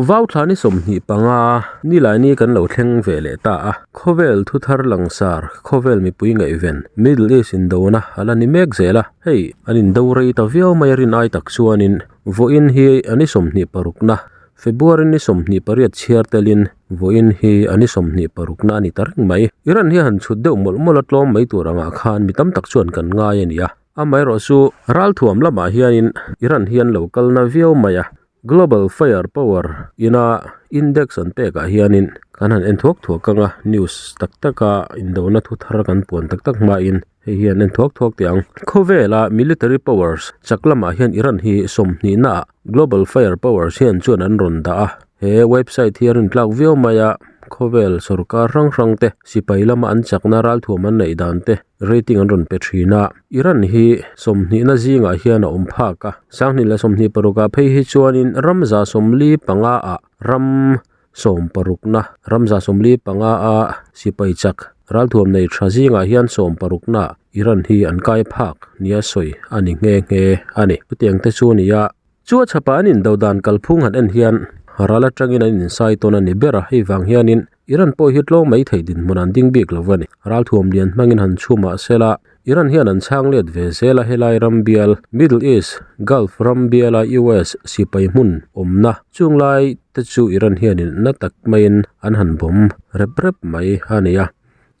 Vau thla ni 25 Nilaini kan lo thleng ve leh ta a. Khawvel thuthar langsar, khawvel mipui ngaihven, Middle East indona a la ni mek zel a. Hei, an indo rei ta viau mai a rin ai tak chuanin vawiin hi a ni 26na, February ni 28 chhiar telin vawiin hi a ni 26na a ni ta reng mai. Iran hi a han chhut deuh mawlh mawlh a tlawm mai tur angah khan mi tam tak chuan kan ngai a ni a. Amaherawh chu ralthuam lamah hianin Iran hi an lo kalna viau mai a, Global Fire Power ina index an pekah hianin kan han en thuak thuak ang a, news tak taka indona thu thar kan puan tak tak hmain hei hi an en thuak thuak teh ang. Khawvela military powers chak lamah hian Iran hi sawmhnihnaah Global Fire Powers hian chuan an rawn dah a, he website hi a rintlak viau mai a, khawvel sorkar hrang hrang te sipai lama an chakna ralthuam an neih dan te rating an rawn pe thin a, Iran hi sawmhnihna zingah hian a awm phak a, 2026 ah phei hi chuanin ram 75 ah ram sawmparukna ram 75 a sipai chak ralthuam nei tha zingah hian sawmparukna Iran hi an kai phak nia sawi a ni nghe nghe a ni. Chutiang te chu a ni a, chu a chhapah an indo dan kalphung han en hian ral atangin an insai tawn a ni ber a, hei vang hianin Iran pawh hi tlawng mai thei dinhmun an ding bik lo a ni. Ralthuam lian hmangin han chhum ah sela, Iran hian an chhang let ve zel a helai ram bial, Middle East, Gulf ram biala US sipai hmun awmna chunglai te chu Iran hianin na tak maiin an han bawm rep rep mai a ni a.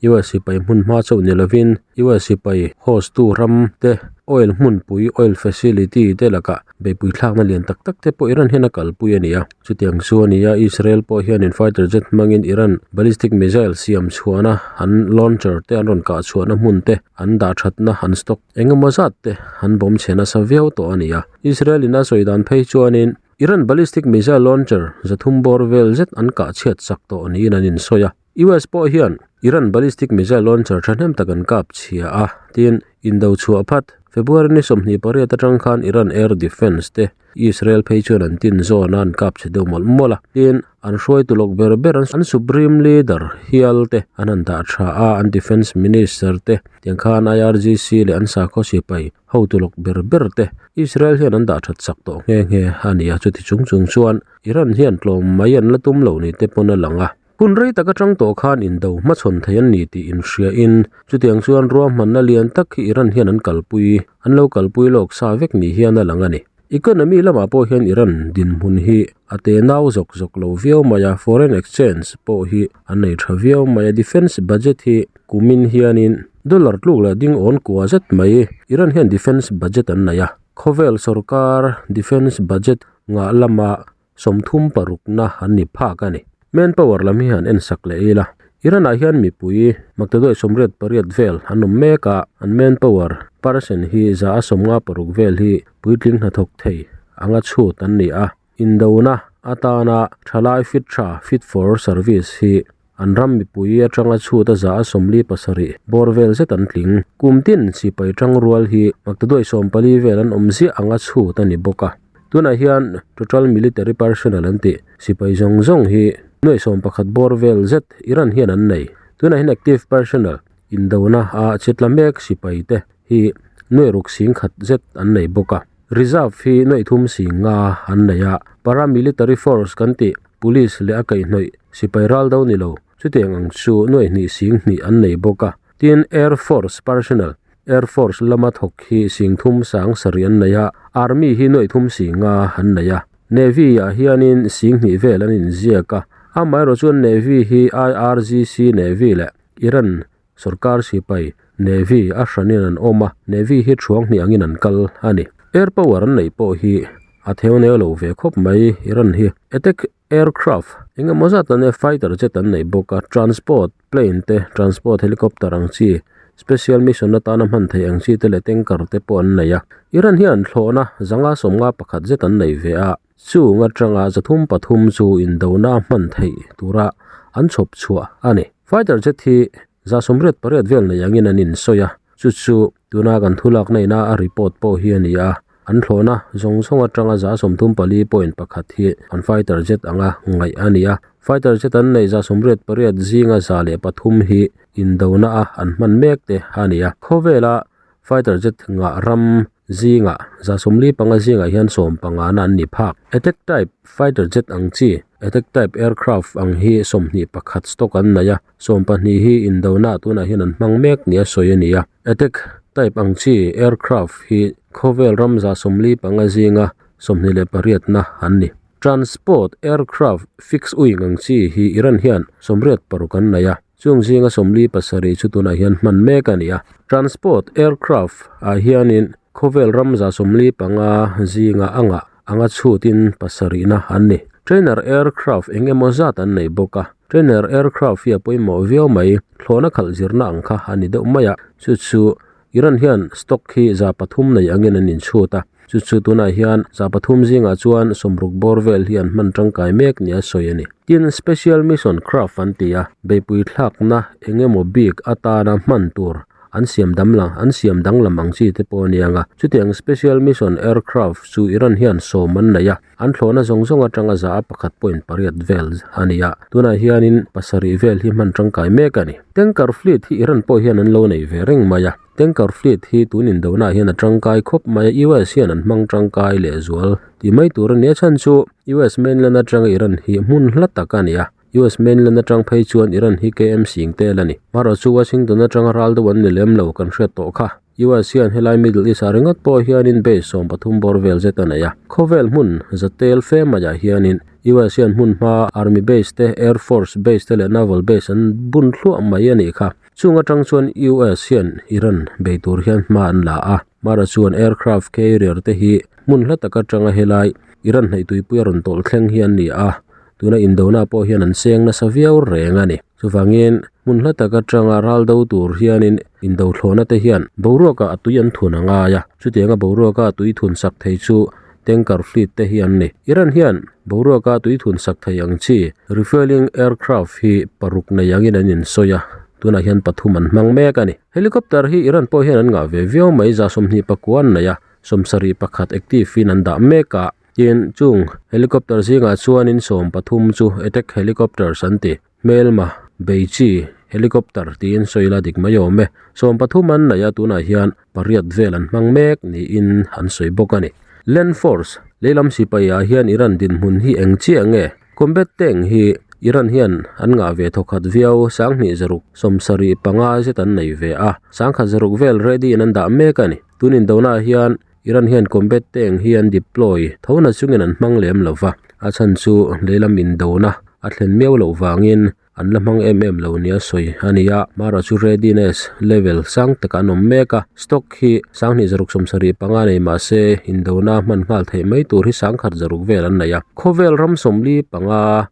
US sipai hmun hma chauh ni lovin US sipai host tu ram te oil hmunpui oil facility te lakah beihpui thlakna lian tak tak te pawh Iran hian a kalpui a ni a. Chutiang chu a ni a, Israel pawh hianin fighter jet hmangin Iran ballistic missile siam chhuahna an launcher te an rawn kah chhuahna hmun te an dah thatna an stock eng emaw zat te an bawm chhe nasa viau tawh a ni a. Israel in a sawi dan phei chuanin Iran ballistic missile launcher 300 bawr vel zet an kah chhiat chak tawh niin an insawi a. US pawh hian Iran ballistic missile launcher thahnem tak an kap chhia a, tin, indo chhuah phat. February ni 28 atang khan Iran air defence te Israel phei chuan an tin zawn a, an kap chhe deuh mawlh mawlh a, tin, an hruaitu lawk ber ber an supreme leader hial te an han dah tha a, an defence minister te tiang khan IRGC leh an sakhaw sipai hotu lawk ber ber te Israel hian an dah that chak tawh nghe nghe a ni a, chuti chung chung chuan Iran hian tlawm mai an la tum lo ni te pawn a lang a. Hun rei tak atang tawh khan indo hmachhawn thei an ni tih inhriain chutiang chuan ruahmanna lian tak hi Iran hian an kalpui, an lo kalpui lawk sa vek ni hian a lang a ni. Economy lamah pawh hian Iran dinhmun hi a tenau zawk zawk lo viau mai a, foreign exchange pawh hi an nei tha viau mai a, defence budget hi kumin hianin dollar tluk leh ding awn kua zet mai Iran hian defence budget an nei a, khawvel sorkar defence budget ngah lama 36na an ni phak a ni. Manpower lam hi han en sak leh ila, Iran-ah hian mipui maktaduai 88 vel an awm mek a, an manpower percent hi 56% vel hi puitling hnathawk thei anga chhut an ni a, indona atana thalai fit tha, fit for service, hi an ram mipui atanga chhut a 47% bawr vel zet an tling. Kum tin sipai tangrual hi maktaduai 14 vel an awm ziah anga chhut a ni bawk a. Tunah hian total military personnel an tih sipai zawng zawng hi nuaih 11 bawr vel zet Iran hian an nei. Tunah hian active personnel indona a chitla mek sipai te hi nuaih ruk 10,000 zet an nei bawk a. Reserve hi nuaih 3 5,000 an nei a. Paramilitary force kan tih police leh a kaihhnawih sipai ral do ni lo chutiang ang chu nuaih 2 2,000 an nei bawk a. Tin air force personnel Air Force lama thawk hi 3 7,000 an nei a, Army hi nuaih 3 5,000 an nei a. Navy ah hianin 2,000 vel an inziak a, amaherawh chuan Navy hi IRGC Navy leh Iran sorkar sipai Navy a hranin an awm a, Navy hi thuang hnih angin an kal a ni. Air power an neih pawh hi a theuneu lo ve khawp mai Iran hi. Attack aircraft eng emaw zat an fighter jet an nei bawk a, transport plane te, transport helicopter ang chi, special mission atana hman theih ang chi te leh tanker te pawh an nei a. Iran hian thlawhna 151 zet an nei ve a, chung atanga 303 chu indona hman theih tura an chhawp chhuah a ni. Fighter jet hi 88 vel nei angin an insawi a, chu chu tuna kan thulakna ina a report pawh hi a ni a. An thlawhna zawng zawng atanga 34.1 hi an fighter jet anga ngaih a ni a. Fighter jet an neih 88 zinga 103 hi indona a an hman mek te a ni a. Khawvela fighter jet ngah ram zinga 45 zingah hian 15 na an ni phak. Attack type fighter jet ang chi. Attack type aircraft ang hi 21 stock an nei a, 12 hi indona tunah hian an hmang mek nia sawi a ni a. Attack type ang chi aircraft hi khawvel ram 45 zinga 28 na an ni. Transport aircraft fixed wing ang chi hi Iran hian 86 an nei a, chung zinga 47 chu tunah hian hman mek a ni a. Transport aircraft ah hianin khawvel ram 45 zinga anga anga chhutin pasarihna an ni. Trainer aircraft eng emaw zat an nei bawk a, trainer aircraft hi a pawimawh viau mai, thlawhna khalh zirna ang kha a ni deuh mai a, chu chu Iran hian stock hi 300 nei angin an inchhut a, chu chu tunah hian 300 zingah chuan 60 bawr vel hi an hman tangkai mek nia sawi a ni. Tin, special mission craft an ti a, beihpui thlakna eng emaw bik atana hman tur an siam dam la an siam danglam ang chi te pawh a ni ang a. Chutiang special mission aircraft chu Iran hian 10 an nei a, an thlawhna zawng zawng atanga za a 1.8 vel a ni a. Tunah hianin 7 vel hi hman tangkai mek a ni. Tanker fleet hi Iran pawh hian an lo nei ve reng mai a. Tanker fleet hi tun indona hian a tangkai khawp mai a, US hian an hmang tangkai lehzual tih mai tur a ni a. Chhan chu US mainland atanga Iran hi hmun hla tak a ni a. US mainland atang phei chuan Iran hi KM sing tel a ni. Marawh chu Washington atanga ral deuh an ni lem lo kan hriat tawh kha. US hian helai Middle East ah ringawt pawh hianin base 13 bawr vel zet a nei a. Khawvel hmun za tel fe maiah hianin US hian hmun hma Army base te, Air Force base te leh Naval base an bun thluah mai a nih kha. Chung atang chuan US hian Iran bei tur hian hma an la a. Marawh chuan aircraft carrier te hi hmun hla tak atanga helai Iran hnaih tuipui a rawn tawlh thleng hi an ni a. Tuna indona pawh hian an seng nasa viau reng a ni. Chuvangin hmun hla tak atanga ral do tur hianin indo thlawhna te hian boruakah a tui an thun a ngai a. Chutianga boruaka a tui thun sak thei chu tanker fleet te hi an ni. Iran hian boruaka tui thun sak thei ang chi refueling aircraft hi 6 nei angin an insawi a, tunah hian 3 an hmang mek a ni. Helicopter hi Iran pawh hian an ngah ve viau mai, 29 an nei a, 71 active in an dah mek a. Tin, chung helicopter zingah chuanin 13 chu attack helicopters an ti. Hmelma, bei chi helicopter tiin sawi la dik mai awm e. 13 an nei a, tunah hian 8 vel an hmang mek niin an sawi bawk a ni. Land Force, leilam sipai ah hian Iran dinhmun hi eng chiah nge? Combat tank hi Iran hian an ngah ve thawkhat viau, 2675 zet an nei ve a, 1600 vel ready in an dah mek a ni. Tun indona ah hian Iran hian combat tank hi an deploy tho na chungin an hmang lem lova, a chhan chu leilam indona a thlen miau loh vangin an la hmang em em lo nia sawi a ni a. Marawh chu readiness level sang takah an awm mek a, stock hi 2675 nei mah se indona hman nghal theih mai tur hi 1100 vel an nei a. Khawvel ram 45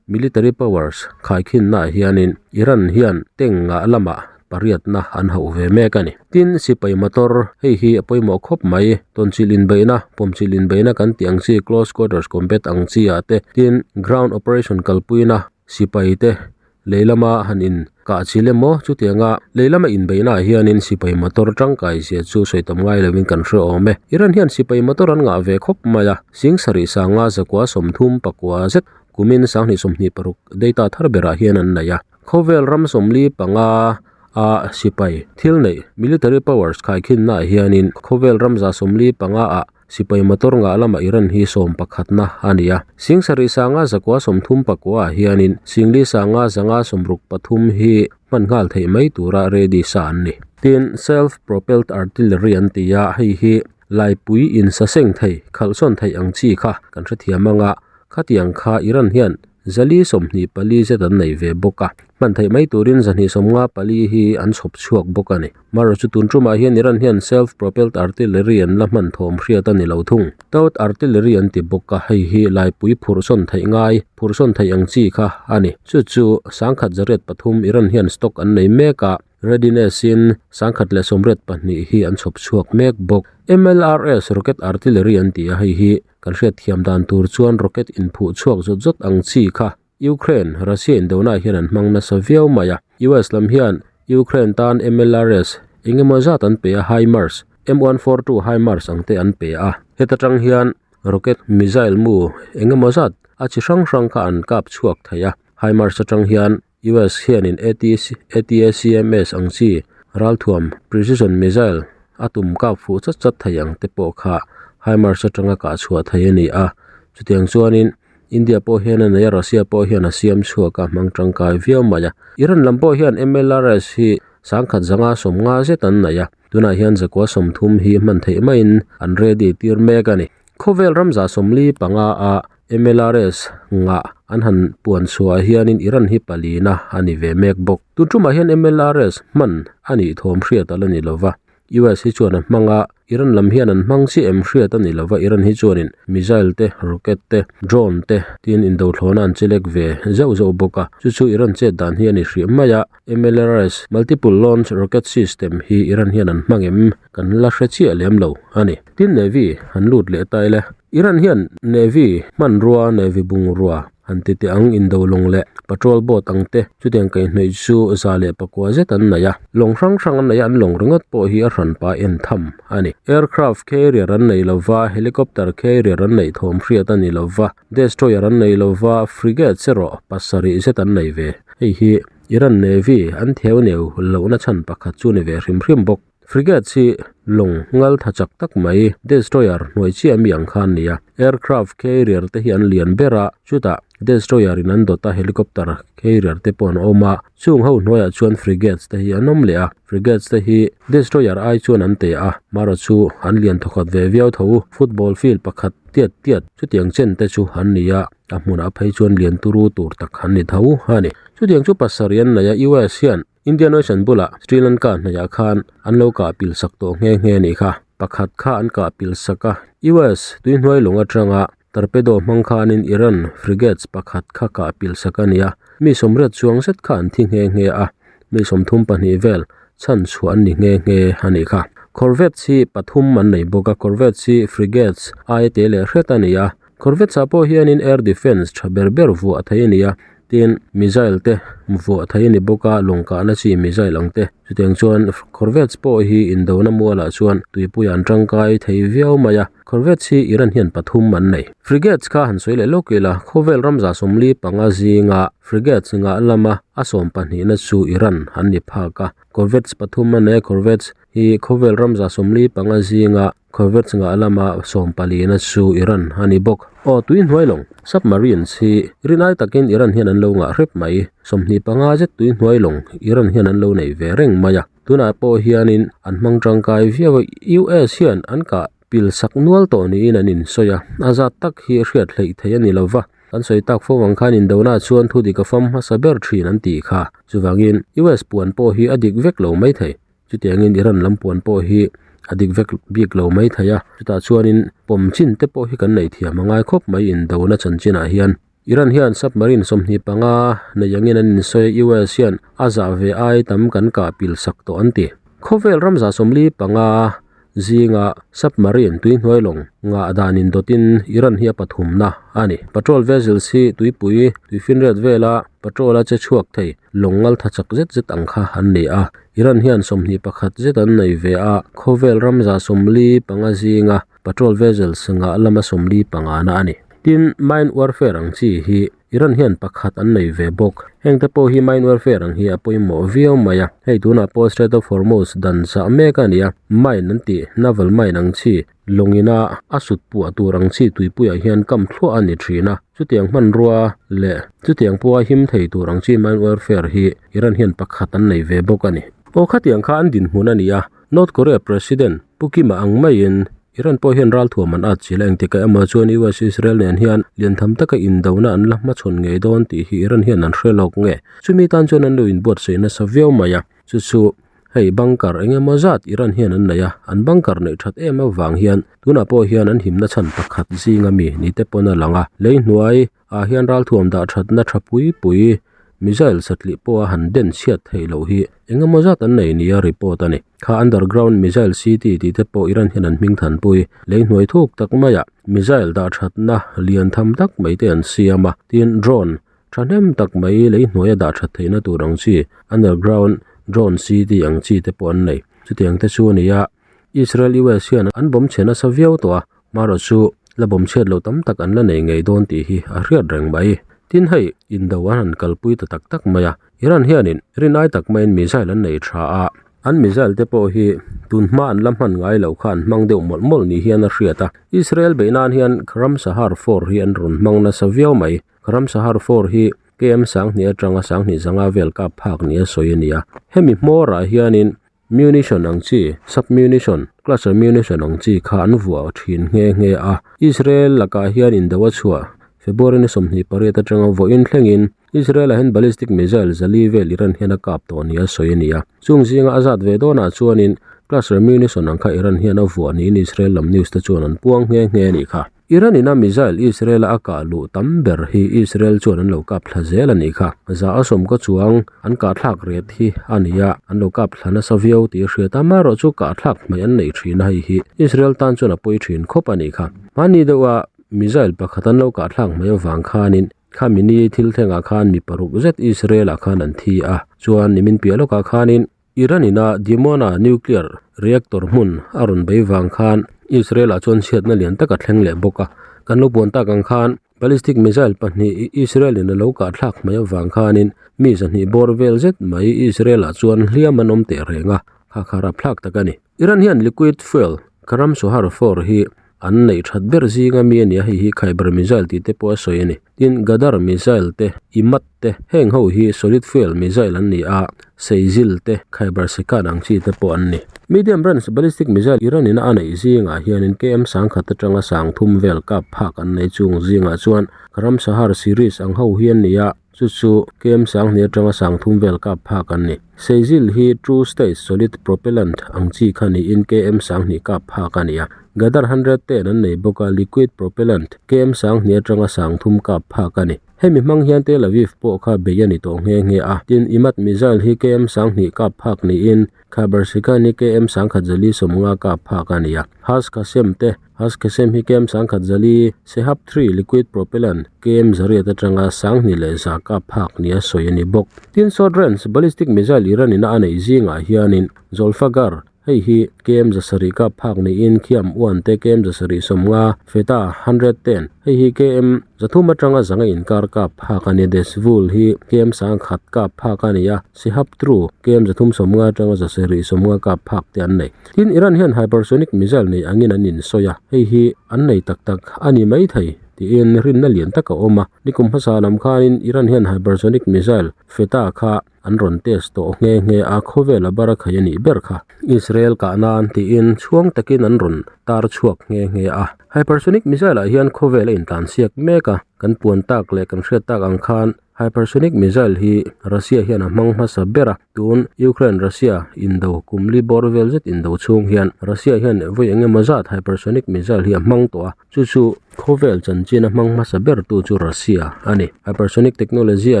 military powers khaikhinnaah hianin Iran hian tank ngah lamah pariatna an hauh ve mek a ni. Tin, sipai motor, hei hi a pawimawh khawp mai, tawnchilh inbeihna, pawmchilh inbeihna kan tih ang chi, close quarters combat ang chi ah te, tin, ground operation kalpuina sipai te lei lama han in kah chilh emaw chutianga lei lama inbeihna ah hianin sipai motor tangkai zia chu sawi tam ngai lovin kan hre awm e. Iran hian sipai motor an ngah ve khawp mai a, 7 sanga zakua 39 zet kumin 2026 data thar berah hian an nei a. Khawvel ram 45 a sipai thil neih military powers khaikhinnaah hianin khawvel ram 75 ah sipai motor ngah lamah Iran hi 11 na a ni a. 7 sanga zakua 39 ah hianin 4 sanga zanga 63 hi hman nghal theih mai tura ready sa an ni. Tin, self propelled artillery an ti a, hei hi laipui in saseng thei khalhsawn theih ang chi kha kan hrethiam anga khatiang kha Iran hian 124 zet an nei ve bawk a. Hman theih mai turin 254 hi an chhawp chhuak bawk a ni. Marawh chu tun tumah hian Iran hian self propelled artillery an la hman thawm hriat a ni lo thung. Towed artillery an ti bawk a, hei hi laipui phurhsawn theih ngai, phurhsawn theih ang chi kha a ni. Chu chu 103 Iran hian stock an nei mek a, readiness in 182 hi an chhawp chhuak mek bawk. MLRS rocket artillery an ti a, hei hi kan hriat thiam dan tur chuan rocket inphuh chhuak zawt zawt ang chi kha Ukraine, Russia indona hian an hmang nasa viau mai a. US lam hian Ukraine tan MLRS engemaw zat an pe a, HIMARS, M142 HIMARS ang te an pe a. Heta tang hian rocket missile mu engemaw zat a chi hrang hrang kha an kap chhuak thei a. HIMARS atang hian US hianin ATC, ATACMS ang chi ralthuam precision missile a tum kap fuh chat chat thei ang te pawh kha HIMARS atanga kah chhuah thei a ni a. Chutiang chuanin India pawh hian a nei a Russia pawh hian a siam chhuak a hmang tangkai viau mai a Iran lam pawh hian M_L_R_S hi sangkhat zanga sawmnga zet an nei a tunah hian zakua sawmthum hi hman theih maiin an ready tir mek a ni khawvel ram za sawmli panga ah M_L_R_S ngah an han puan chhuah hianin Iran hi palina a ni ve mek bawk tun tumah hian M_L_R_S hman a nih thawm hriat ala ni lova U_S hi chuan a hmang a Iran lam hian an hmang chiah em hriat a ni lova Iran hi chuanin missile te rocket te drone te tin indo thlawhna an chelek ve zeuh zeuh bawk a chu chu Iran chet dan hi a ni hrih mai a M_L_R_S multiple launch rocket system hi Iran hian an hmang em kan la hre chiah lem lo a ni tin navy an lut leh ta ila Iran hian navy hmanrua navy bungrua han ti teh ang indo lawng leh patrol boat ang te chutiang kaihhnawih chu za leh pakua zet an nei a lawng hrang hrang an nei a an lawng ringawt pawh hi a hranpa en tham a ni aircraft carrier an nei lova helicopter carrier an neih thawm hriat a ni lova destroyer an nei lova frigates erawh pasarih zet an nei ve hei hi Iran navy an theu neu lohna chhan pakhat chu ni ve hrim hrim bawk. Frigates hi lawng ngal tha chak tak mai destroyer hnuai chiah mi ang kha an ni a aircraft carrier te hi an lian ber a chutah destroyer in an dawt a helicopter carrier te pawh an awm a chung ho hnuaiah chuan frigates te hi an awm leh a frigates te hi destroyer ai chuan an te a marawh chu an lian thawkhat ve viau tho football field pakhat tiat tiat chutiang chen te chu an ni a a hmunah phei chuan lian turu tur tak an ni tho a ni chutiang chu pasarih an nei a U_S hian. Indian Ocean bulah Sri Lanka hnaihah khan an lo kah pil sak tawh nghe nghe a nih kha. Pakhat kha an kah pil sak a, US tuihnuai lawng atanga torpedo hmang khanin Iran frigates pakhat kha kah pil sak a ni a, mi sawmriat chuang zet kha an thi nghe nghe a, mi 32 vel chhan chhuah an ni nghe nghe a nih kha. Corvettes hi pathum an nei bawk a, Corvettes hi frigates aia te leh hret a ni a, Corvettes ah pawh hianin air defence tha ber ber vuah thei a ni a, tin missile te vuah thei a ni bawk a lawng kahna chi missile ang te chutiang chuan Corvettes pawh hi indona mualah chuan tuipuiah an tangkai thei viau mai a Corvettes hi Iran hian pathum an nei. Frigates kha han sawi leh lawk ila khawvel ramza 45 zinga frigates ngah lama a 12na chu Iran an ni phak a Corvettes pathum a nei a Corvettes hi khawvel ramza 45 zinga Corvettes ngah lama 14na chu Iran a ni bawk. Aw tui hnuai lawng submarines hi rinai takin Iran hian an lo ngah hrep mai. 25 zet tui hnuai lawng Iran hian an lo nei ve reng mai a. Tunah pawh hianin an hmang tangkai viau a US hian an kah pil sak nual tawh niin an insawi a. A zat tak hi hriat hleih thei a ni lova. Kan sawi tak fo ang khan indona chuan thu dik a fam hmasa ber thin an tih kha. Chuvangin US puan pawh hi a dik vek lo mai thei. Chutiangin Iran lam puan pawh hi a dik vek bik lo mai thei a, chutah chuanin pawm chin te pawh hi kan neih thiam a ngai khawp mai indona chanchinah hian. Iran hian submarine 25 nei angin an insawi a, US hian a zah ve ai tam kan kah pil sak tawh an ti. Khawvel ramza 45 zinga submarine tuihnuai lawng ngah dan indawtin Iran hi a pathumna a ni. Patrol vessels hi tuipui tuifinriat vela patrol a che chhuak thei lawng ngal tha chak zet zet ang kha an ni a. Iran hian 21 zet an nei ve a, khawvel ramza 45 zinga patrol vessels ngah lama 45 na a ni. Tin, mine warfare ang chi hi Iran hian pakhat an nei ve bawk. Heng te pawh hi mine warfare ang hi a pawimawh viau mai a. Hei tunah pawh Strait of Hormuz dan zah mek a ni a, mine an tih naval mine ang chi lawngina a sut puah tur ang chi tuipuiah hian kam thluah a ni thin a. Chutiang hmanrua leh chutiang pawha him thei tur ang chi mine warfare hi Iran hian pakhat an nei ve bawk a ni. Aw khatiang kha an dinhmun a ni a, North Korea President Pu Kim-a ang maiin Iran pawh hian ralthuam an at chil a, engtikah emaw chuan US Israel nen hian liantham taka indona an la hmachhawn ngei dawn tih hi Iran hian an hre lawk nge. Chumi tan chuan an lo inbuatsaih nasa viau mai a, chu chu hei bunker eng emaw zat Iran hian an nei a, an bunker neih that em avang hian tunah pawh hian an himna chhan pakhat zinga mi ni te pawn a lang a, lei hnuai ah hian ralthuam dah thatna tha pui pui missile satlih pawha han den chhiat theih loh hi eng emaw zat an nei nia report a ni. Kha underground missile city tih te pawh Iran hian an hming thanpui lei hnuai thuk tak maiah missile dah thatna lian tham tak mai te an siam a, tin drone thahnem tak mai lei hnuaia dah that theihna tur ang chi underground drone city ang chi te pawh an nei. Chutiang te chu a ni a, Israel US hian an bawm chhe nasa viau tawh a, marawh chu la bawm chhiat loh tam tak an la nei ngei dawn tih hi a hriat reng mai. Tin hei indo an han kalpui ta tak tak mai a, Iran hianin rinai tak maiin missile an nei tha a. An missile te pawh hi tun hma an la hman ngai lo kha an hmang deuh mawlh mawlh ni hian a hriat a. Israel beih nan hian Khram Sahar four hi an rawn hmang nasa viau mai. Khram Sahar four hi KM sanghnih atanga sanghnih zanga vel kap phak nia sawi a ni a. Hemi hmawrah hianin munition ang chi, sub munition, cluster munition ang chi kha an vuah thin nghe nghe a. Israel lakah hian indo a chhuah February ni 28 atanga vawiin thlengin Israel ah hian ballistic missile zali vel Iran hian a kap tawh nia sawi a ni a. Chung zinga a zat ve dawnah chuanin cluster munition ang kha Iran hian a vuah niin Israel lam news te chuan an puang nghe nghe a nih kha. Iran ina missile Israel a a kah luh tam ber hi Israel chuan an lo kap thla zel a nih kha. Za a sawm ka chuang an kah thlak ret hi a ni a, an lo kap thla nasa viau tih a hriat a, amaherawh chu kah thlak hmaih an neih thin a hei hi Israel tan chuan a pawi thin khawp a nih kha. Hmanni deuha missile pakhat an lo kah thlak hmaih avang khanin khami ni thil thlengah khan mi paruk zet Israel ah khan an thi a, chuan nimin piah lawkah khanin Iran ina Dimona nuclear reactor hmun a rawn bei vang khan Israel ah chuan chhiatna lian tak a thleng leh bawk a. Kan lo puan tak ang khan ballistic missile pahnih Israel in a lo kah thlak mai avang khanin mi zahnih bawr vel zet mai Israel ah chuan hliam an awm teh reng a, kha kha rapthlak tak a ni. Iran hian liquid fuel Karam Sohar 4 hi an neih that ber zinga mi a ni a, hei hi Khaibar missile tih te pawh a sawi a ni. Tin, Ghadar missile te, Imad te, heng ho hi solid fuel missile an ni a, Sejil te, Khaibar Shekan ang chi te pawh an ni. Medium range ballistic missile Iran ina a neih zingah hianin KM sangkhat atanga sang thum vel kap phak an nei chung zingah chuan Karam Sahar series ang ho hi an ni a, Chu chu KM sanghnih atanga sangthum vel kap phak an ni. Sejil hi two stage solid propellant ang chi kha niin KM sanghnih kap phak a ni a. Ghadar 110 an nei bawk a, liquid propellant KM sanghnih atanga sangthum kap phak a ni. Hemi hmang hian Tel Aviv pawh kha bei a ni tawh nghe nghe a. Tin, Imad missile hi KM sanghnih kap phak niin Khyber Shekan hi KM sangkhat zali sawmnga kap phak a ni a. Haj Qasem te Haj Qasem hi KM sangkhat zali Shahab 3 liquid propellant KM zariat atanga sanghnih leh za kap phak nia sawi a ni bawk. Tin, short range ballistic missile Iran ina a neih zingah hianin Zolfaghar, hei hi KM zasarih kap phak niin Khiam 1 te KM zasarih 50, Fateh 110, hei hi KM zathum atanga zanga inkar kap phak a ni. Dezful hi KM sangkhat kap phak a ni a, Shahab 2 KM 350 atanga zasarih 50 kap phak te an nei. Tin, Iran hian hypersonic missile nei angin an insawi a, hei hi an nei tak tak a ni maithei tiin rinna lian tak a awm a. Nikum hmasa lam khanin Iran hian hypersonic missile Fateh kha an rawn test tawh nghe nghe a, khawvel a bar a khai a nih ber kha. Israel kah nan tiin chhuang takin an rawn tar chhuak nghe nghe a. Hypersonic missile ah hian khawvel a intlansiak mek a, kan puan tak leh kan hriat tak ang khan Hypersonic missile hi Russia hian a hmang hmasa ber a, tun Ukraine-Russia indo kum li bawr vel zet indo chhung hian Russia hian vawi eng emaw zat hypersonic missile hi a hmang tawh a, chu chu khawvel chanchin a hmang hmasa ber tu chu Russia a ni. Hypersonic technology ah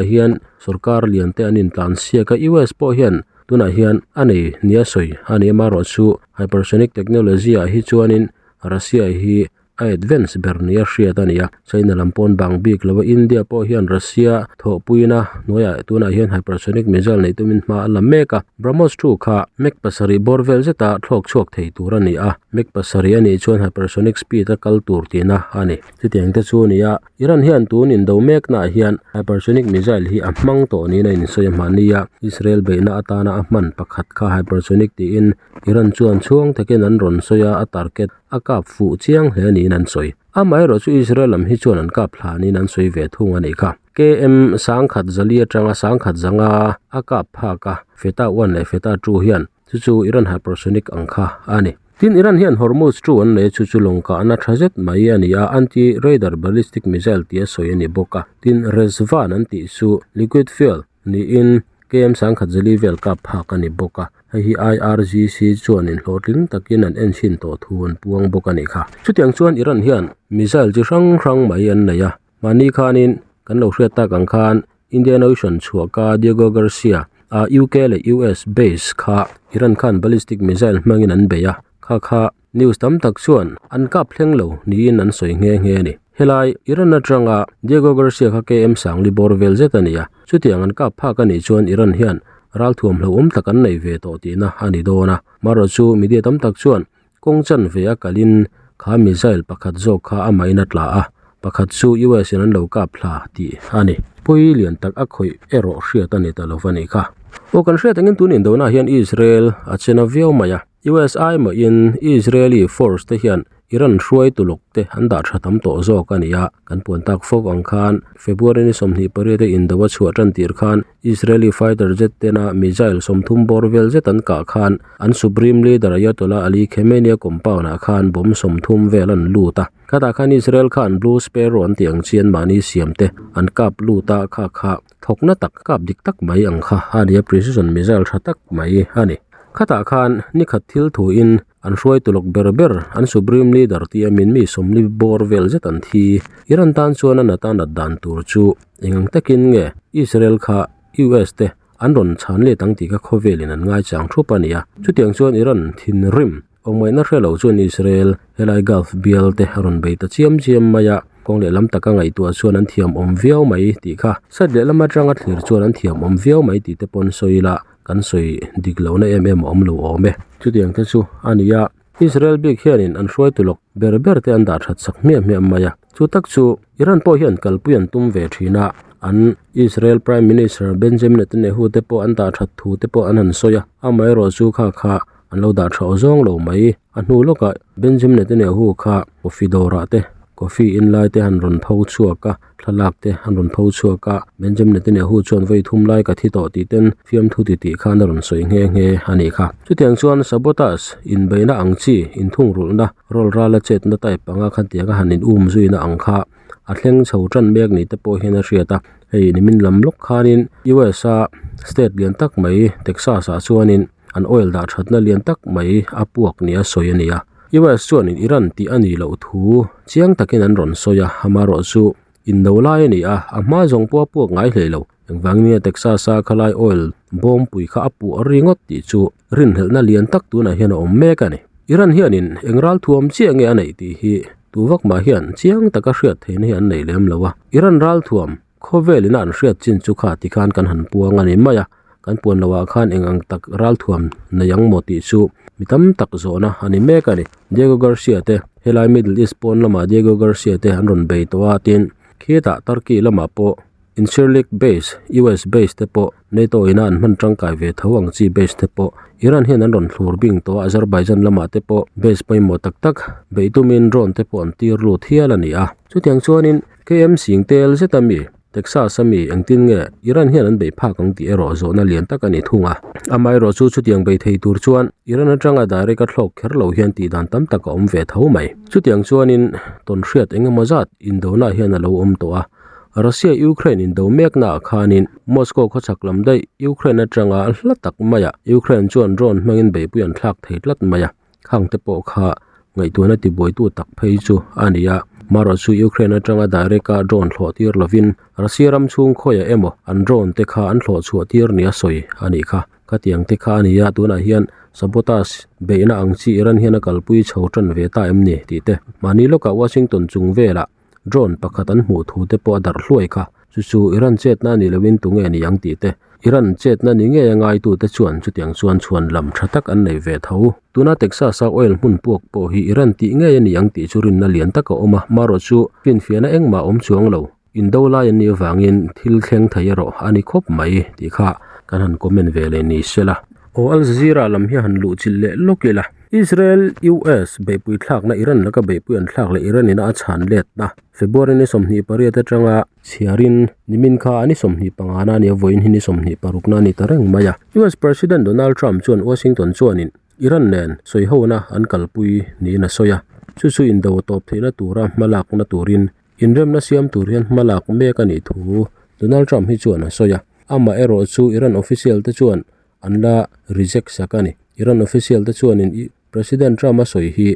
hian sorkar lian te an intlan siak a, US pawh hian tunah hian a nei nia sawi a ni amaherawhchu hypersonic technology ah hi chuanin Russia hi a advance ber nia hriat a ni a, China lam pawn bang bik lo a, India pawh hian Russia thawhpuina hnuaiah tunah hian hypersonic missile neih tumin hma a la mek a, BrahMos 2 kha Mach pasarih bawr vel zeta thlawk chhuak thei tur a ni a, Mach pasarih a nih chuan hypersonic speed a kal tur tihna a ni. Chutiang te chu a ni a, Iran hian tun indo meknaah hian hypersonic missile hi a hmang tawh niin a insawi a hmahni a, Israel beihna atana a hman pakhat kha hypersonic tiin Iran chuan chhuang takin an rawn sawi a, a target a kap fuh chiang hle niin an sawi. Amaherawh chu Israel lam hi chuan an kap hla niin an sawi ve thung a nih kha. KM sangkhat zali atanga sangkhat zanga a kap phak a, Fatah 1 leh Fatah 2 hian chu chu Iran hypersonic ang kha a ni. Tin, Iran hian Hormuz 2 an nei a, chu chu lawng kahna tha zet mai a ni a, anti-radar ballistic missile tia sawi a ni bawk a. Tin, Rezvan an tih chu liquid fuel niin KM sangkhat zali vel kap phak a ni bawk a, hei hi IRGC chuan inhlawhtling takin an en chhin tawh thu an puang bawk a nih kha. Chutiang chuan Iran hian missile chi hrang hrang mai an nei a, mahni khanin kan lo hriat tak ang khan Indian Ocean chhuahka Diego Garcia a UK leh US base kha Iran khan ballistic missile hmangin an bei a, kha kha News tam tak chuan an kap thleng lo niin an sawi nghe nghe a ni. Helai, Iran atanga Diego Garcia kha KM Sangli bawr vel zet a ni a, chutiang an kap phak a nih chuan Iran hian ralthuam hlauhawm tak an nei ve tawh tihna a ni dawn a. Marawh chu media tam tak chuan kawng chanve a kalin kha missile pakhat zawk kha amahin a tla a, pakhat chu US in an lo kap thla tih a ni. Pawi lian tak a khawih erawh hriat a ni ta lo va nih kha. Aw kan hriat angin tun indona hian Israel a chena viau mai a. US ai mahin Israeli force te hian Iran hruai tuluk te an dah tha tam tawh zawk a ni a. Kan puan tak fawk ang khan February ni 28 a indo a chhuah tan tir khan Israeli fighter jet tena missile 30 bawr vel zet an kah khan an Supreme Leader Ayatollah Ali Khamenei a compound ah khan bomb 30 vel an lut a. Khatah khan Israel khan Blue Sparrow an tih ang chi an mahni siam te an kap lut a, kha kha thawkna tak kap dik tak mai ang kha a ni a, precision missile tha tak mai a ni. Khatah khan nikhat thil thu in an hruai tulawk ber ber an Supreme Leader tia min mi 40 bawr vel zet an thi. Iran tan chuan a nata nat dan tur chu eng ang takin nge Israel kha US te an rawn chhan let ang tih kha khawvelin an ngaichang thup a ni a. Chutiang chuan Iran thinrim Awmngaihna hre lo chuan Israel helai Gulf bial te a rawn bei ta chiam chiam mai a, kawng lehlam taka ngaihtuah chuan an thiam awm viau mai tih kha side lehlam atanga thlir chuan an thiam awm viau mai tih te pawn sawi ila kan sawi dik lohna em em a awm lo awm e. Chutiang te chu a ni a, Israel bik hianin an hruaitu lawk ber ber te an dah that sak hmiah hmiah mai a, chu tak chu Iran pawh hian kalpui an tum ve thin a, an Israel Prime Minister Benjamin Netanyahu te pawh an dah that thu te pawh an han sawi a, amaherawh chu kha kha An lo dah tha aw zawng lo mai. A hnu lawkah Benjamin Netanyahu kha coffee dawrah te, coffee in lai te han rawn pho chhuak a, thlalak te an rawn pho chhuak a. Benjamin Netanyahu chuan vawi thum lai ka thi tawh tih ten fiamthu ti tih khan a rawn sawi nghe nghe a nih kha. Chutiang chuan sabotage, inbeihna ang chi, inthungrulhna, rawl rala chetna type anga khatianga han in um zuina ang kha a thleng chho tan mek ni te pawh hian a hriat a. Hei nimin lam lawk khanin US a state lian tak mai Texas ah chuanin An oil dah thatna lian tak mai a puak nia sawi a ni a. US chuanin Iran tih a nih loh thu chiang takin an rawn sawi a, amaherawh chu indo lai a ni a, a hma zawng pawh a puak ngai hlei lo. Engvangin nge Texas-a khalai oil bawmpui kha a puah ringawt tih chu rinhlelhna lian tak tunah hian a awm mek a ni. Iran hianin eng ralthuam chiah nge a neih tih hi tu vak mah hian chiang taka hriat theihna hi an nei lem lo a. Iran ralthuam Khawvel ina an hriat chin chu kha tikhan kan han puang a ni mai a, kan puan loh ah khan eng ang tak ralthuam nei ang maw tih chu mi tam tak zawhna a ni mek a ni. Diego Garcia te helai Middle East pawn lamah Diego Garcia te an rawn bei tawh a tin khitah Turkey lamah pawh Incirlik base, US base te pawh NATO ina an hman tangkai ve tho ang chi base te pawh Iran hian an rawn thlur bing tawh a, Azerbaijan lamah te pawh base pawimawh tak tak beih tumin drone te pawh an tir lut hial a ni a. Chutiang chuanin KM Singh tel zet a mi, Texas a mi engtin nge Iran hian an beih phak ang tih erawh zawhna lian tak a ni thung a. Amaherawh chu chutiang bei thei tur chuan Iran atanga direct a thlawk kher lo hian tih dan tam tak a awm ve tho mai. Chutiang chuanin tawnhriat eng emaw zat indona hian a lo awm tawh a. Russia-Ukraine indo meknaah khanin Moscow khawchhak lam daih Ukraine atanga hla tak maiah Ukraine chuan drone hmangin beihpui an thlak thei tlat mai a. Khang te pawh kha ngaihtuahna tibuaitu tak phei chu a ni a, marawh chu Ukraine atanga direct a drone thlawh tir lovin Russia ram chhung khawiah emaw an drone te kha an thlawh chhuah tir nia sawi a nih kha. Khatiang te kha a ni a, tunah hian sabotage beihna ang chi Iran hian a kalpui chho tan ve ta em ni tih te mahni lawkah Washington chung velah Drone pakhat an hmuh thu te pawh a darh hluai kha. Chu chu Iran chetna a nih lohin tunge ni ang tih te, Iran chetna ni ngei a ngaitute chuan chutiang chuan chhuan lam tha tak an nei ve tho. Tuna Texas-a oil hmun puak pawh hi Iran tih ngei a ni ang tih chu rinna lian tak a awm a, marawh chu finfiahna engmah a awm chuang lo. Indo lai an nih avangin thil thleng thei erawh a ni khawp mai tih kha kan han comment ve leh ni sela. Aw Al Jazeera lam hi han luhchilh leh lawk ila. Israel, US beihpui thlakna Iran laka beihpui an thlak leh Iran ina a chhan letna February ni 28 atanga chhiarin nimin kha a ni 25 na a ni a, vawiin hi ni 26 na a ni ta reng mai a. US President Donald Trump chuan Washington chuanin Iran nen sawihona an kalpui niin a sawi a, chu chu indo tawp theihna tura hmalakna turin inremna siam tur hian hmalak mek a nih thu Donald Trump hi chuan a sawi a. Amaherawh chu Iran official te chuan an la reject sak a ni. Iran official te chuanin President Trump a sawi hi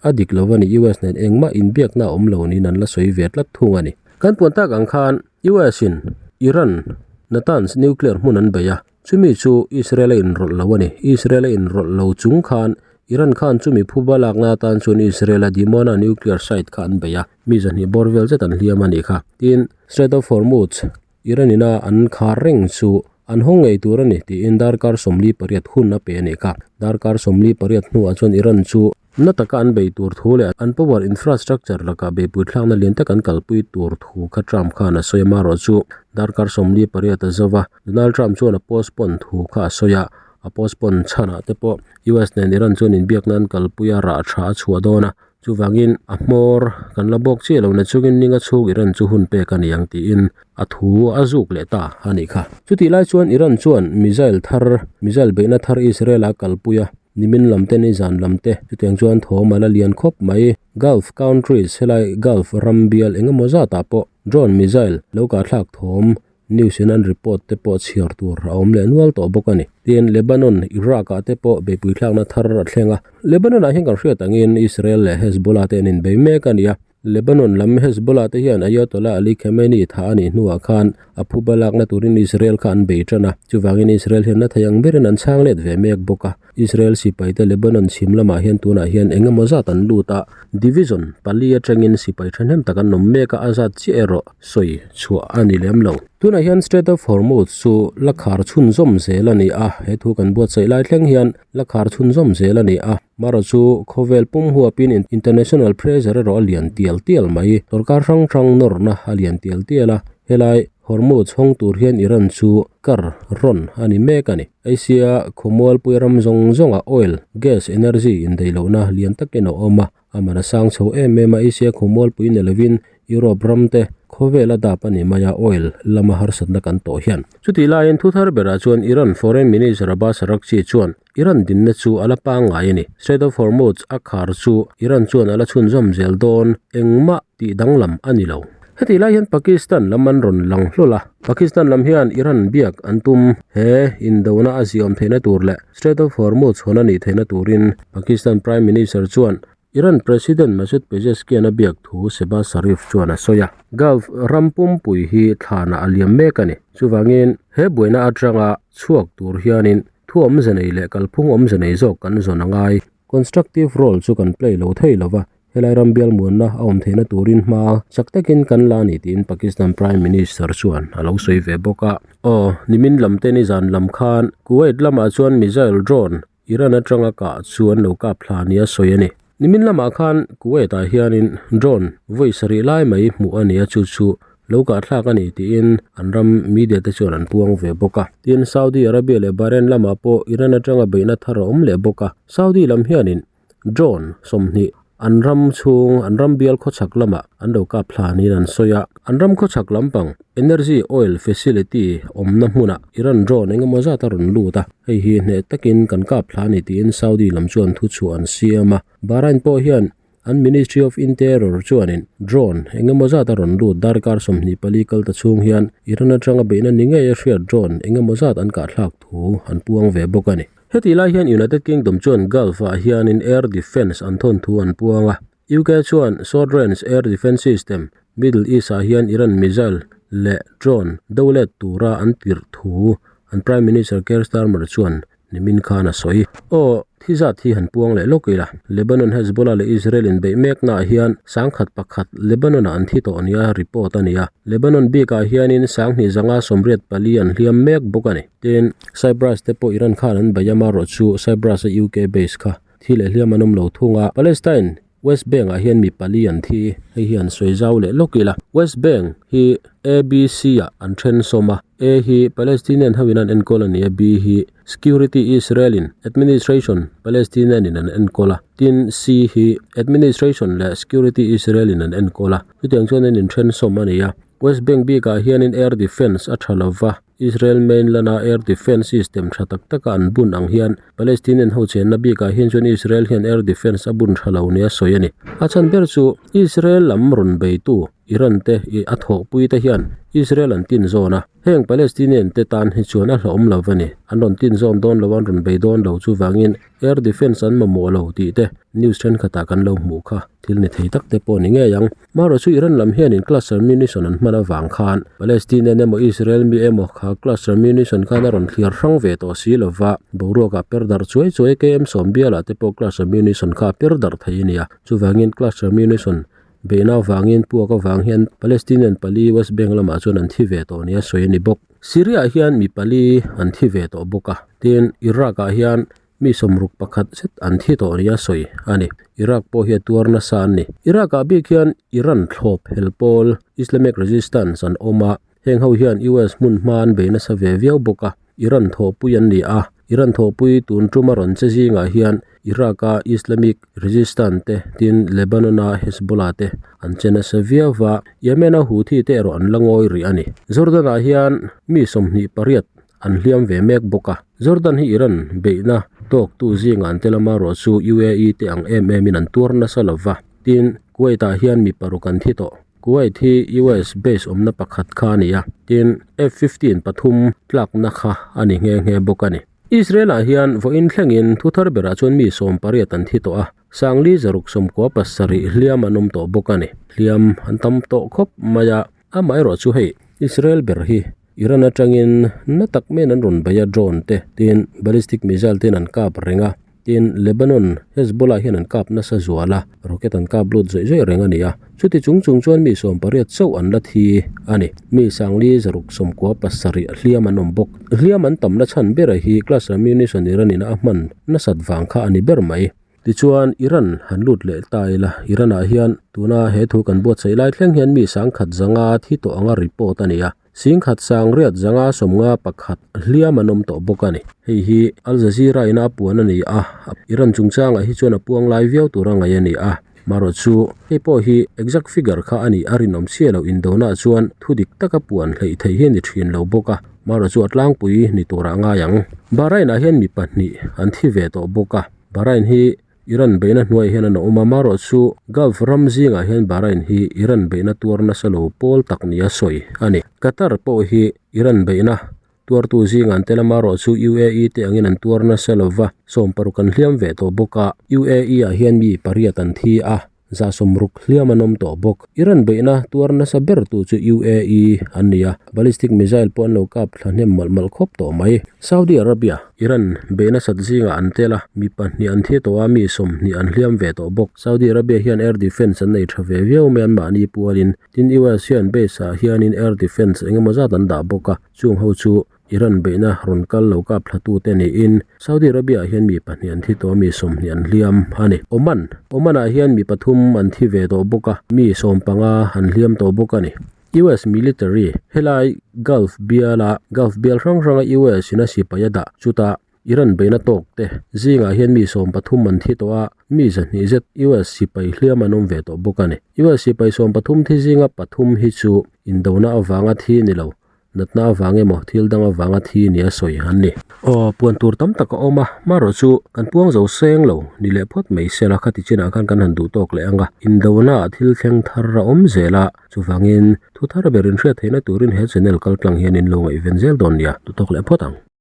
a dik lo a ni, US nen engmah inbiakna a awm lo niin an la sawi ve tlat thung a ni. Kan puan tak ang khan US in Iran Natanz nuclear hmun an bei a, chumi chu Israel a inrawlh lo a ni. Israel a inrawlh lo chung khan Iran khan chumi phuba lakna atan chuan Israel a Dimona nuclear site kha an bei a, mi zahnih bawr vel zet an hliam a nih kha. Tin, Strait of Hormuz Iran ina an khar reng chu an hawng ngei tur a ni tiin darkar 48 hun a pe a nih kha. Darkar 48 hnuah chuan Iran chu. Na taka an bei tur thu leh an power infrastructure lakah beihpui thlakna lian tak an kalpui tur thu kha Trump khan a sawi a, amaherawhchu darkar 48 a zo va, Donald Trump chuan a postpone thu kha a sawi a, a postpone chhanah te pawh US nen Iran chuan inbiakna an kalpui a, rah tha a chhuah dawn a, chuvangin a hmawr kan la bawk chiah lo na chungin ninga chhung Iran chu hun pek a ni ang tiin a thu a zuk leh ta a nih kha. Chutih lai chuan Iran chuan missile thar, missile beihna thar Israel a kalpui a. Nimin lam te nizan lam te chutiang chuan thawm a la lian khawp mai. Gulf countries helai Gulf ram bial eng emaw zatah pawh drone missile lo kah thlak thawm news in an report te pawh chhiar tur a awm leh nual tawh bawk a ni. Tin Lebanon, Iraq ah te pawh beihpui thlakna thar a thleng a. Lebanon ah hian kan hriat angin Israel leh Hezbollah te an inbei mek a ni a. Lebanon lam Hezbollah te hian Ayatollah Ali Khamenei thah a nih hnuah khan a phuba lakna turin Israel kha an bei tan a, chuvangin Israel hian na thei ang berin an chhang let ve mek bawk a. Israel sipaite Lebanon chhim lamah hian tunah hian eng emaw zat an lut a, division pali atangin sipai thahnem tak an awm mek a, a zat chiah erawh sawi chhuah a ni lem lo. Tunah hian Strait of Hormuz chu la khar chhunzawm zel a ni a, he thu kan buatsaih lai thleng hian la khar chhunzawm zel a ni a. Marawh chu khawvel pum huapin international pressure erawh a lian tial tial mai. Sorkar hrang hrang nawrna a lian tial tial a, helai Hormuz hawng tur hian Iran chu kar rawn a ni mek a ni. Asia khawmualpui ram zawng zawngah oil, gas, energy indaihlohna lian takin a awm a, a man a sang chho em em a, Asia khawmualpui ni lovin Europe ram te khawvel a dap a ni mai a, oil lama harsatna kan tawh hian. Chutih laiin thuthar berah chuan Iran Foreign Minister Abbas Araghchi chuan Iran dinna chu a la pangngai a ni. Strait of Hormuz a khar chu Iran chuan a la chhunzawm zel dawn, engmah tih danglam a ni lo. Hetih lai hian Pakistan lam an rawn lang hlawl a, Pakistan lam hian Iran biak an tum. He indona a ziawm theihna tur leh Strait of Hormuz hawn a nih theihna turin Pakistan Prime Minister chuan Iran President Masoud Pezeshkian a biak thu Shehbaz Sharif chuan a sawi a, Gulf ram pumpui hi thlanah a liam mek a ni. Chuvangin, he buaina atanga chhuak tur hianin thu awmze nei leh kalphung awmze nei zawk kan zawn a ngai. Constructive role chu kan play lo thei lo va, helai ram bial muanna a awm theihna turin hma chak takin kan la a ni tiin Pakistan Prime Minister chuan a lo sawi ve bawk a. Aw, nimin lam te nizan lam khan Kuwait lamah chuan missile drone Iran atanga kah chu an lo kap thla nia sawi a ni. Nimin lamah khan Kuwait-ah hianin drone vawi sarih lai mai hmuh a ni a, chu chu lo kah thlak a ni tiin an ram media te chuan an puang ve bawk a. Tin, Saudi Arabia leh Bahrain lamah pawh Iran atanga beihna thar a awm leh bawk a. Saudi lam hianin Drone 20 an ram chhung an ram bial khawchhak lamah an lo kap thla niin an sawi a. An ram khawchhak lampang Energy Oil Facility awmna hmunah Iran drone eng emaw zat a rawn lut a, hei hi hneh takin kan kap thla a ni tiin Saudi lam chuan thuchhuah an siam a. Bahrain pawh hian an Ministry of Interior chuanin drone eng emaw zat a rawn lut darkar 24 kal ta chhung hian Iran atanga beihna ni ngei a hriat drone eng emaw zat an kahthlak thu an puang ve bawk a ni. Hetih lai hian United Kingdom chuan Gulf-ah hianin air defence an thawn thu an puang a. UK chuan short range air defence system Middle East-ah hian Iran missile leh drone do let tura an tirh thu an Prime Minister Keir Starmer chuan nimin khan a sawi. Aw, thi zat hi han puang leh lawk ila. Lebanon Hezbollah leh Israel inbeih meknaah hian 1001 Lebanon-ah an thi tawh nia report a ni a. Lebanon bikah hianin 2584 an hliam mek bawk a ni. Tin, Cyprus te pawh Iran khan an bei a, marawh chu Cyprus a UK base kha thi leh hliam an awm lo thung a. Palestine, West Bank ah hian mi pali an thi, hei hi an sawi zau leh lawk ila. West Bank hi ABC ah an then sawm a, A hi Palestinian ho in an enkawl a ni a, B hi Security Israel in Administration Palestinian in an enkawl a, tin C hi Administration leh Security Israel in an enkawl a, chutiang chuan an inthen sawm a ni a. West Bank bikah hianin air defence a tha lova, Israel mainland-a air defence system tha tak taka an bun ang hian Palestinian ho chenna bikah hian chuan Israel hian air defence a bun tha lo nia sawi a ni. A chhan ber chu Israel lam rawn beitu Iran te ih a thawhpui te hian Israel an tin zawn a, heng Palestinian te tan hi chuan a hlauhawm lo a ni. An rawn tin zawn dawn lo, an rawn bei dawn lo chuvangin air defence an mamawh lo tih te news thenkhatah kan lo hmuh kha thil ni thei tak te pawh ni ngei ang. Marawh chu Iran lam hianin cluster munition an hman avang khan Palestinian emaw Israel mi emaw kha cluster munition khan a rawn thliar hrang ve tawh si lova, boruakah per darh chuai chuai KM sawm bialah te pawh cluster munition kha a per darh thei a ni a. Chuvangin cluster munition beihna avangin puak avang hian Palestinian pali West Bank lamah chuan an thi ve tawh nia sawi a ni bawk. Syria ah hian mi pali an thi ve tawh bawk a, tin Iraq ah hian. Mi 61 zet an thi tawh nia sawi a ni. Iraq pawh hi a tuar nasa an ni. Iraq ah bik hian Iran thlawp hel pawl Islamic Resistance an awm a, heng ho hian US hmun hma an bei nasa ve viau bawk a, Iran thawhpui an ni a. Iran thawhpui tun tuma rawn che zingah hian Iraq a Islamic Resistance te tin Lebanon a Hezbollah te an che nasa viau va, Yemen a Houthi te erawh an la ngawi rih a ni. Jordan ah hian mi 28 an hliam ve mek bawk a. Jordan hi Iran beihna tawktu zingah an tel a, marawh chu UAE te ang em emin an tuar nasa lo va. Tin, Kuwait ah hian mi paruk an thi tawh. Kuwait hi US base awmna pakhat kha a ni a, tin F 15 pathum tlakna kha a ni nghe nghe bawk a ni. Israel ah hian vawiin thlengin thu thar berah chuan mi 18 an thi tawh a, sangli zaruk 97 hliam an awm tawh bawk a ni. Hliam an tam tawh khawp mai a, amaherawh chu hei Israel ber hi Iran atangin na tak maiin an rawn bei a, drone te tin ballistic missile ten an kap reng a, tin Lebanon Hezbollah hian an kap nasa zual a, rocket an kap lut zawih zawih reng a ni a, chuti chung chung chuan mi 18 chauh an la thi a ni. Mi sangli 697 hliam an awm bawk. Hliam an tamna chhan bera hi cluster munition Iran in a hman nasat vang kha a ni ber mai. Tichuan, Iran han lut leh ta ila, Iran-ah hian tuna he thu kan buatsaih lai thleng hian mi 1005 thi tawh anga report a ni a, 1951 hliam an awm tawh bawk a ni. Hei hi Al Jazeera ina a puan a ni a, Iran chungchangah hi chuan a puang lai viau tura ngaih a ni a. Marawh chu, hei pawh hi exact figure kha a nih a rinawm chiah loh indonah chuan thu dik taka puan hleih theih hi a ni thin lo bawk a, marawh chu a tlangpui ni turah a ngai ang. Bahrain-ah hian mi pahnih an thi ve tawh bawk a. Bahrain hi Iran beihna hnuaiah hian an awm a, marawh chu Gulf ram zingah hian Bahrain hi Iran beihna tuar nasa lo pawl tak nia sawi a ni. Qatar pawh hi Iran beihna tuartu zingah an tel a, marawh chu UAE te angin an tuar nasa lo va, 60 an hliam ve tawh bawk a. UAE ah hian mi pariat an thi a, 160 hliam an awm tawh bawk. Iran beihna tuar nasa ber tu chu UAE an ni a, ballistic missile pawh an lo kap thla hnem malh malh khawp tawh mai. Saudi Arabia, Iran beihna sat zingah an tel a, mi pahnih an thi tawh a, mi 20 an hliam ve tawh bawk. Saudi Arabia hian air defence an nei tha ve viau mai an mahni pualin. Tin US hian base ah hianin air defence engemaw zat an dah bawk a, chung ho chu Iran beihna rawn kal lo kap thlatute niin Saudi Arabia ah hian mi pahnih an thi tawh a, mi 20 an hliam a ni. Oman, Oman ah hian mi pathum an thi ve tawh bawk a, mi 15 an hliam tawh bawk a ni. US military, helai Gulf biala Gulf bial hrang hranga US in a sipai a dah chutah Iran beihna tawk te zingah hian mi 13 an thi tawh a, mi 200 zet US sipai hliam an awm ve tawh bawk a ni. US sipai 13 thi zinga pathum hi chu indona avanga thi ni lo. Natna avang emaw thil dang avanga thi nia sawi an ni. Aw, puan tur tam tak a awm a, marawh chu kan puang zo seng lo ni leh phawt mai sela khati chinah khan kan han duh tawk leh ang a, indona ah thil thleng thar a awm zel a, chuvangin thu thar ber inhriat theihna turin he channel kal tlang hian in lo ngaihven zel dawn nia, duh tawk leh phawt ang.